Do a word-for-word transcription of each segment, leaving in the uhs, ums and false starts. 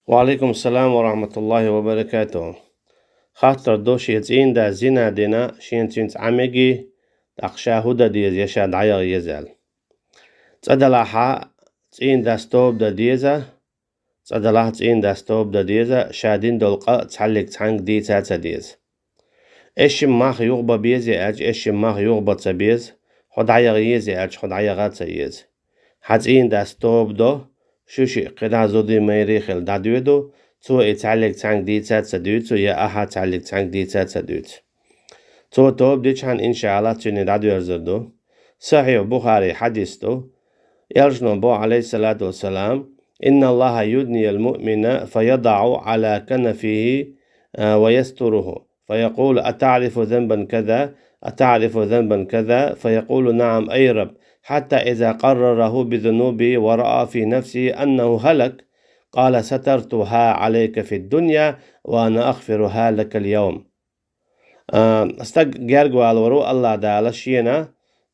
Ва Ӏалайкум салам ва рахьматуллахӀи ва баракатухӀ. Хаттар ду, шен цӀийнда зина дина, шен цуьнца Ӏа мегий, тӀаккха ша хӀун дан деза, я ша дӀаяха еза аьлла. Цкъа делахь цӀийндас тоба дан деза, цкъа делахь цӀийндас тоба дан деза, ша дина долу къа цхьаьллиг цхьаьнга дийца а ца деза. Эшшим мах юхабан безе аьлча, эшшим мах юхабан ца беза, хьо дӀаяха еза аьлча, хьо дӀаяха а ца еза. Хьан цӀийндаста тоба до, шу шиъ кхидӀа зуди-майрий хилла дӀадоьду, цо и цхьаьллиг цхьаьнга дийца а ца дуьйцу, я ахьа цхьаьллиг цхьаьнга дийца а ца дуьйцу. Цо тоба дичхьана, иншааллахӀ, цуьнан дӀадоьрзур ду. Сахьихь Бухари хьадис ду. Элчано боху, Ӏалайхиссалату вассалам: «إن الله يدني المؤمن فيضع على كنفه، а, ويستره، فيقول: أتعرف ذنبا كذا؟ أتعرف ذنبا كذا؟» فيقول: «نعم، أي رب.» حتى إذا قرره بذنوبه ورأى في نفسه أنه هلك، قال: «سترتها عليك في الدنيا، وأنا أغفرها لك اليوم.» А, стаг гергавалор ву АллахӀ Дала шена,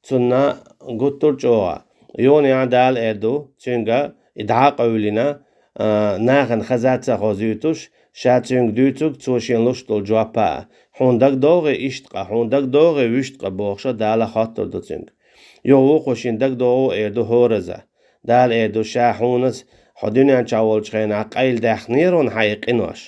цунна гуттар а чӀогӀа. Юха а Дала эр ду цуьнга, и дӀа а къевлина, а, нахана хаза а ца хозуьйтуш, ша цуьнга дуьйцург цо шена луш долу жоп а. Хьуна дагадогӀий иштта къа, хьуна дагадогӀий вуьшта къа бохуша, Дала хоттур ду цуьнга. Юха вукхо шена дагадогӀу эр ду хӀораза. Дала эр ду, ша хьуна, хьо дуьнен чохь волчу хенахь къайладаьхнера хьуна хьан и къинош.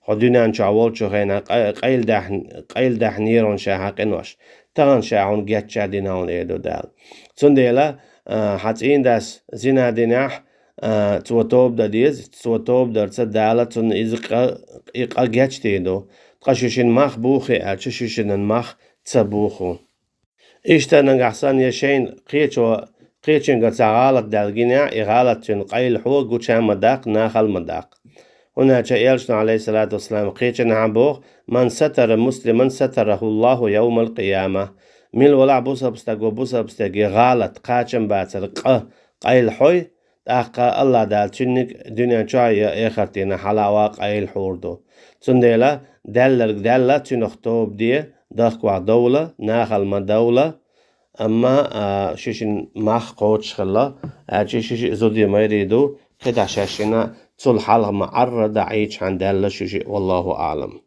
Хьо дуьнен чохь волчу хенахь къай-, къайладаьхн-, къайладаьхнера хьуна ша хьан къинош. Тахана ша хьуна гечдина хьуна эр ду Дала. Цундела, а, хьан цӀийндас зина динехь, а, цо тоба дан деза, цо тоба дарца Дала цунна иза къа, и къа гечдийр ду. Ткъа шу шина мах бухий аьлча, шу шинан мах ца буху. Иштта нагахь санна я шайна кхечо, кхечуьнгара цхьа гӀалат даьлла гинехь, и гӀалат цуьнан къайлахьо гуча а ма даккха, нахала а ма даккха. ХӀунда аьлча Элчано, Ӏалайхиссалату вассалам, кхечанхьа боху: «من ستر مسلما ستره الله يوم القيامة». Мила валахь бусалба стаго бусалба стеган гӀалат, кхачам бацар къа къайлахьой, тӀаккха АллахӀ Дала цуьнниг дуьнен чохь я эхартина хьалааван къайлахьур ду. Цундела, даьлларг даьлла, цуьнах тоба де, дохквахь довла, нахала ма довла, амма, а, шу шина мах кхочушхилла, аьлча шу шиъ зуде майрий ду, кхидӀа шаьшшина цул хьалха ма Ӏарра дӀа Ӏийчхьана даьлла шу шиъ, валлаху аӀлам.